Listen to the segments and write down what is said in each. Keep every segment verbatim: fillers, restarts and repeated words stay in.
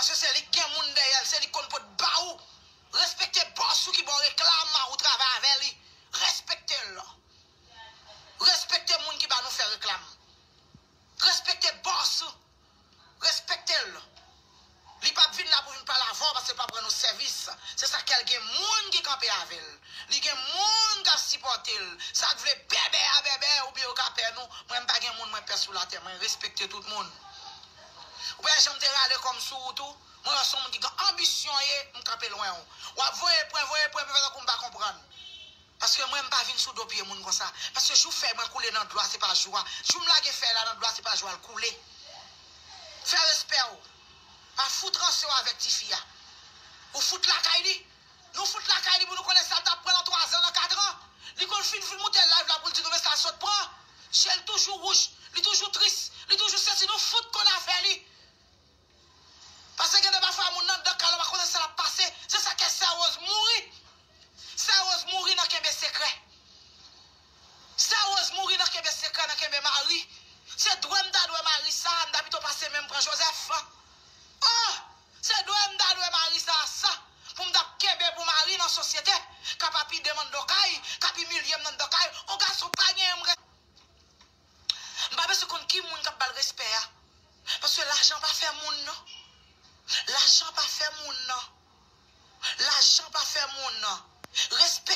Paske se li k gen moun dèyè l, se li k konn pot ba ou. Respekte bòs ou ki ba w reklam ou travay avè li. Respekte l. Respekte moun ki ba nou fè reklam. Respekte bòs ou. Respekte l. Li p ap vin la pou vin pale avè w paske l p ap rann ou sèvis. Se sa k fè l gen moun ki kanpe avè l. Li gen moun k ap sipòte l. Sa k vle bèbè a bèbè oubyen yo ka pè nou. Mwen m pa gen moun mwen pè sou latè. Mwen respekte tout moun. Ou pa janm te rale kò m sou ou tou. Mwen wè se yon moun ki gen anbisyon ye, m kanpe lwen w. W ap voye pwen, voye pwen, epi fè tankou m pa konprann. Paske mwen, m pa vin sou do pye moun konsa. Paske jou fèy mwen koule nan dlo a, se pa jou a. Jou m lage fèy la nan dlo a, se pa jou a l koule. Fè respè w. Pa fout ranse w avèk tifi a. Ou fout lakay li. Nou fout lakay li pou nou konnen sa l t ap pran nan twazan, nan katran. Li konn fin, fin moute live la pou l di nou men sa l sot pran. Je l toujou wouj. Li toujou tris. Li toujou sesi. Nou fout konn afè li. Paske gen de pafwa moun nan anndan kay la pa konnen sa l ap pase. Se sa k fè Sè Rose mouri. Sè Rose mouri nan kenbe sekrè. Sè Rose mouri nan kenbe sekrè, nan kenbe mari. Se dwe m ta dwe mari sa, m ta pito pase men m pran Joseph. Oh! Se dwe m ta dwe mari sa, sa. Pou m t ap kenbe pou mari nan sosyete. K ap ap ide m anndan kay, k ap imilye m nan anndan kay. On gason pa genyen m. M pa bezwen konn ki moun k ap ba l respè a. Paske lajan pa fè moun, non. Lajan pa fè moun, non. Lajan pa fè moun, non. Respè,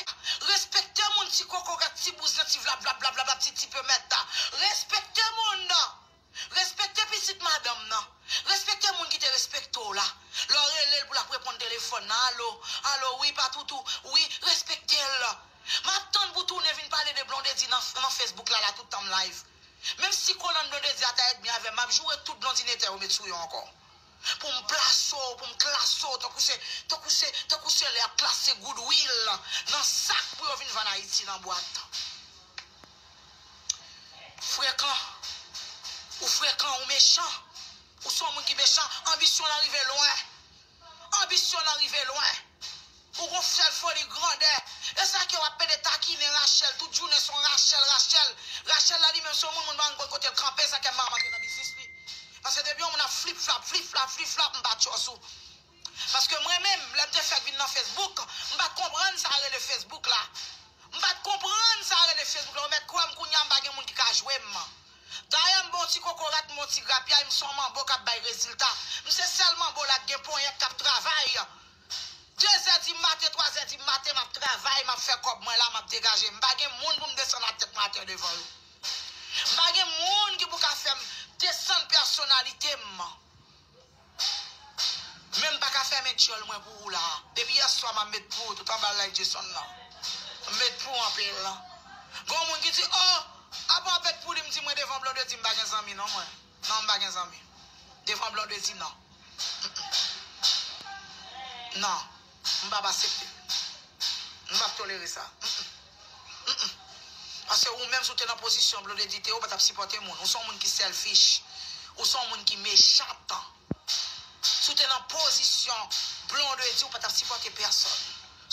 respekte moun, ti kokorat, ti bouzen, ti vla, vla, vla, vla, vla, ti, ti pemèt la. Respekte moun, non. Respekte pitit madanm nan. Respekte moun ki te respekte w la. Lè w rele l pou l ap reponn telefòn nan. Alo, alo, wi, patoutou, wi, respekte l. M ap tann pou tounen vin pale de Blondedy nan, nan Facebook la, la, tout tan m live. Menm si kolann Blondedy a ta ènmi avè m, m ap joure tout blondinetè yo met sou yo ankò. Pou m plase w, pou m klase w, tankou se, tankou se, tankou se lè y ap klase goodwill nan sak pou yo vin vann Ayiti nan bwat. Frekan. Ou frekan, ou mechan. Ou se yon moun ki mechan. Anbisyon lan rive lwen. Anbisyon lan rive lwen. Ou gon sèl foli grandè. E sa ke w ap pede takinen Rachel. Tout jounen se yon Rachel, Rachel. Rachel la li menm se yon moun, moun pa konn kote l kanpe, sa ke m pa antre nan biznis li. Paske depi yon moun ap flip flap, flip flap, flip flap, m pa tchòs ou. Paske mwen menm, lè m te fèk vin nan Facebook, m pa t konprann sa rele Facebook la. M pa t konprann sa rele Facebook la. Ou mèt kwè m kounye a, m pa gen moun ki ka jwe m. Dayè, m bon ti kokorat, m bon ti grapyay, m se yon manbo k ap bay rezilta. M se sèl manbo la k gen ponyèt k ap travay. De zè di maten, twa zè di maten, m ap travay, m ap fè kòb mwen la, m ap degaje. M pa gen moun pou m desann atèt mwen atè devan yo. M pa gen moun ki pou ka fè m desann pèsonalite m. Men m pa ka fèmen djòl mwen pou ou la. Depi yèswa m ap met pou ou tout anba live Jason nan. M met pou ou anpil. Gon moun ki di, oh, apa w ap met pou li, m di mwen devan Blondedy m pa gen zanmi non mwen. Non, m pa gen zanmi. Devan Blondedy non. Mm-mm. Non, m p ap aksepte. M p ap tolere sa. Mm-mm. Mm-mm. Paske ou menm si w te nan pozisyon Blondedy te, ou pa t ap sipòte moun. Ou se yon moun ki selfish. Ou se yon moun ki mechan. Si w te nan pozisyon Blondedy, ou pa t ap sipòte pèsòn.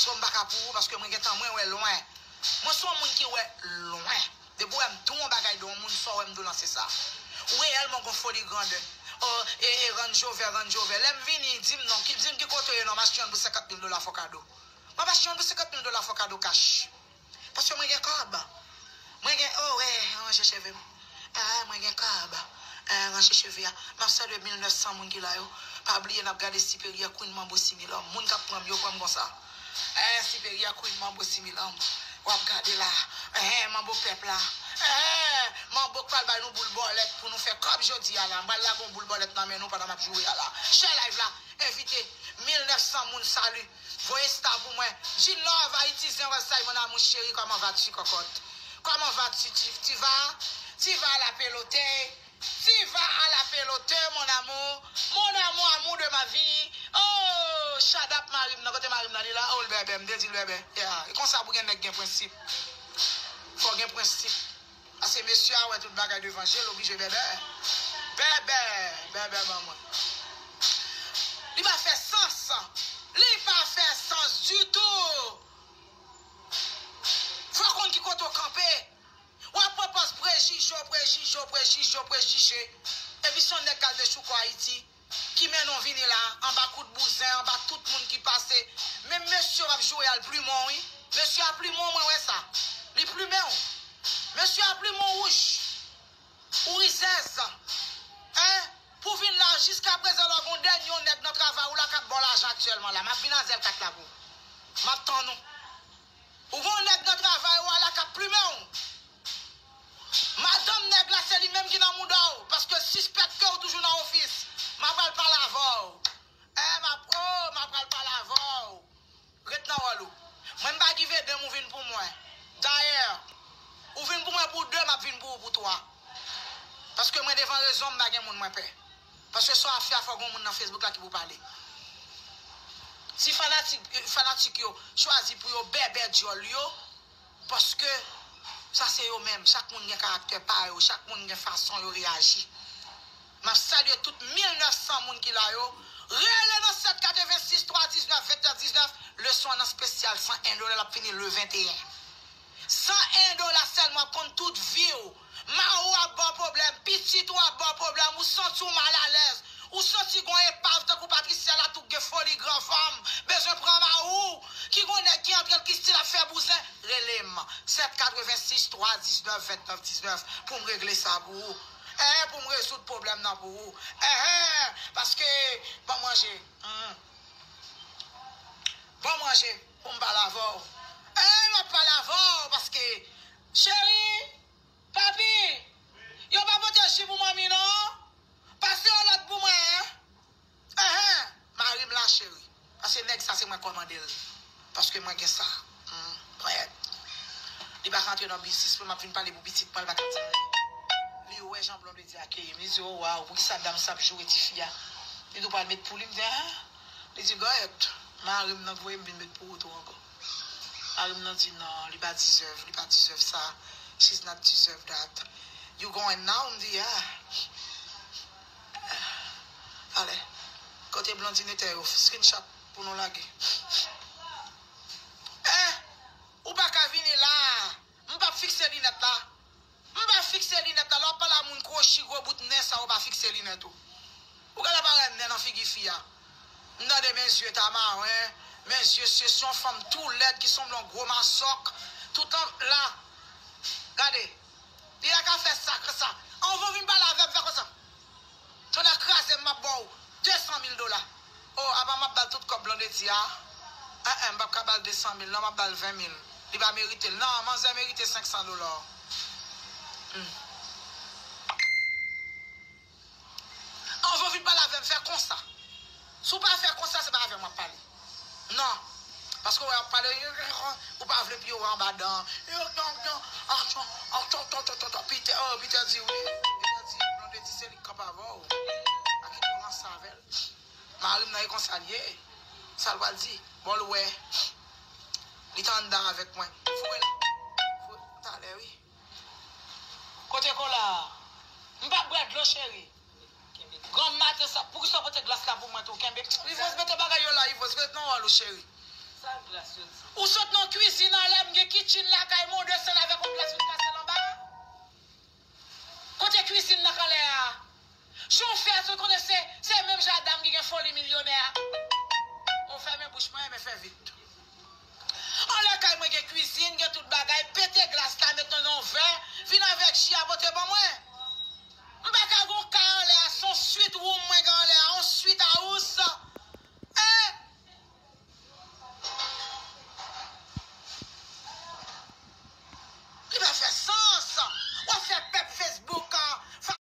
So m pa ka pou ou paske mwen gentan mwen wè lwen. Mwen se yon moun ki wè lwen. Depi w wè m di w yon bagay de yon moun, sa w wè m di w lan se sa. Ou reyèlman gon foli grandè. Oh, e, e, Range Rover, Range Rover. Lè m vini, di m non, ki, di m ki kote w ye non, m achte yonn pou senkant mil dola fò kado. M ap achte yonn pou senkant mil dola fò kado kach. Paske mwen gen kòb. Mwen gen, oh, wè, ranje cheve m. Ah, mwen gen kòb. Ah, ranje cheve a. M ap salye mil nèf san moun ki la yo. Pa bliye n ap gade Siperyè Queen Manbo Similòm. Moun k ap pran m yo pran m konsa. Eh, Siperyè Queen Manbo Similòm. W ap gade la. Eh, Manbo pèp la. Eh, Manbo k pral bay nou boul bòlèt pou nou fè kòb jodi a la. M pral lage yon boul bòlèt nan men nou pandan m ap joure a la. Share live la. Envite mil nèf san moun, sali. Voye star pou mwen. Jean Love, Ayitizyen, Westside, mon amour chéri, comment vas-tu, cocotte? Comment vas-tu, tu, tu vas? Tu vas à la pelote? Tu vas à la pelote, mon amour? Mon amour, amour de ma vie. Oh, shadap mari m nan, kote mari m nan, li la? Oh, l bèbè, m te di l bèbè. Yeah. E konsa pou gen nèg gen prensip. Fò gen prensip. Paske mesye a wè tout bagay devan je l, oblije bèbè. Bèbè, bèbè ban mwen. Li pa fè sans. Li pa fè sans ditou. Fò w konn ki kote w kanpe. W ap pran pòz prejije, prejije, prejije, prejije. Epi se yon nèg k al dechouke w Ayiti. ki mennen w vini la, anba kout bouzen, anba tout moun ki pase. Menm mesye w ap joure a, l plimen w, wi. Mesye a plimen w, mwen wè sa. Li plimen w. Mesye a plimen w wouj. Ou rizèz. Hein? Pou vin la, jiskaprezan, lè w gen yon dènye yon nèg nan travay ou la k ap ba w lajan aktyèlman la. M ap vin a zèl kat la pou ou. M ap tann ou. Ou gen yon nèg nan travay ou a la k ap plimen w. Madanm nèg la, se li menm ki nan mouda w, paske l sispèk ke w toujou nan ofis. M ap pral pale avè w. Eh, m ap, oh, m ap pral pale avè w. Ret nan wòl ou. Mwen, m pa give a damn ou vin pou mwen. Dayè, ou vin pou mwen pou de, m ap vin pou ou pou twa. Paske mwen devan rezon, m pa gen moun mwen pè. Paske sa w ap fè a, fò gen moun nan Facebook la ki pou pale. Si fanatik, fanatik yo chwazi pou yo bèbè dyòl yo, paske sa se yo menm. Chak moun gen karaktè pa yo, chak moun gen fason yo reyaji. M ap salye tout mil nèf san moun ki la yo. Rele nan sèt katrevensis twa diznèf vennèf diznèf. Leson an nan espesyal san en dola, l ap fini le venteyen. San en dola sèlman, w ap konn tout vi w. Mari w ap ba w pwoblèm, pitit ou ap ba w pwoblèm, ou santi w malalèz, ou santi gon epav tankou Patricia la tou k gen foli gran fanm, bezwen pran mari w, ki gon nèg ki antre l ki stil ap fè bouzen, rele m. Sèt katrevensis twa diznèf vennèf diznèf pou m regle sa pou ou. Enhen, pou m rezoud pwoblèm nan pou ou. Enhen, paske, ban m ranje. Hmm. Ban m ranje pou m pale avè w. Enhen, m ap pale avè w, paske, cheri, papi, yo pa pote ji pou manmi non. Pase yon lòt pou mwen, hein. Enhen, mari m la, cheri. Paske nèg sa, se mwen kòmande l. Paske mwen gen sa. Hmm, pran yèt. Li pa ka antre nan biznis mwen, m ap vin pale pou pitit mwen, li pa ka di anyen. Li wè jan Blondedy akeyi m. Li di, oh, waw, poukisa dam sa ap joure tifi a? Li di, ou pral met pou li? M di, ah. Li di, Goyèt, mari m nan voye m vin met pou ou tou ankò. Mari m nan di, non, li pa deserve, li pa deserve sa. She's not deserve that. You going now? M di, yeah. Ale. Kote Blondinite yo? Screenshot pou nou lage. Eh! Ou pa ka vini la. M p ap fikse linèt la. M pa fikse linèt la. Lè w ap pale a moun kwochi gwo bout nen sa, ou pa fikse linèt ou. Ou genlè pa wè nen nan figi fi a. M tande men zye ta maren, men zye se, se yon fanm tou lèd ki sanble yon gwo masòk. Toutan la. Gade. Li la ka fè sa, konsa. Anvan w vin pale avè m, fè konsa. Tonnè kraze m, m ap ba w de san mil dola. Oh, apa m ap ba l tout kòb Blondedy a? Enhen, m p ap ka ba l de san mil, non, m ap ba l ven mil. Li pa merite l. Non, manzè merite senk san dola. Hmm. Anvan w vin pale avè m, fè konsa. Si w pa fè konsa, se pa avè m w ap pale. Non. Paske w ap pale, ou pa vle pye w anba dan. Pita, oh, Pita di wi. Pita di, Blondedy se li k kanpe avè w. Pa kite w ranse avè l. Mari m nan e konsa l ye. Sa l pral di? Bon, l wè. Li t anndan avèk mwen. Foure l. Foure talè, wi. Kote kola a? M p ap bwè dlo, cheri. Granm maten sa, poukisa w pote glas la pou mwen tou? Kenbe. Ivwòs, mete bagay yo la, Ivwòs, ret nan wòl ou, cheri. Sa glas yo di? Ou sot nan kwizin anlè, m gen kitchen lakay mwen, w desann avèk yon glas vin kase l anba. Kote kwizin nan k anlè a? Chofè, sou konnen se, se menm jan a dam ki gen foli milyonè a. Ou fèmen bouch mwen, men fè vit. Anlè kay mwen gen kwizin, gen tout bagay, pete glas la, met nan yon vè, vin avèk ji a pote ban mwen.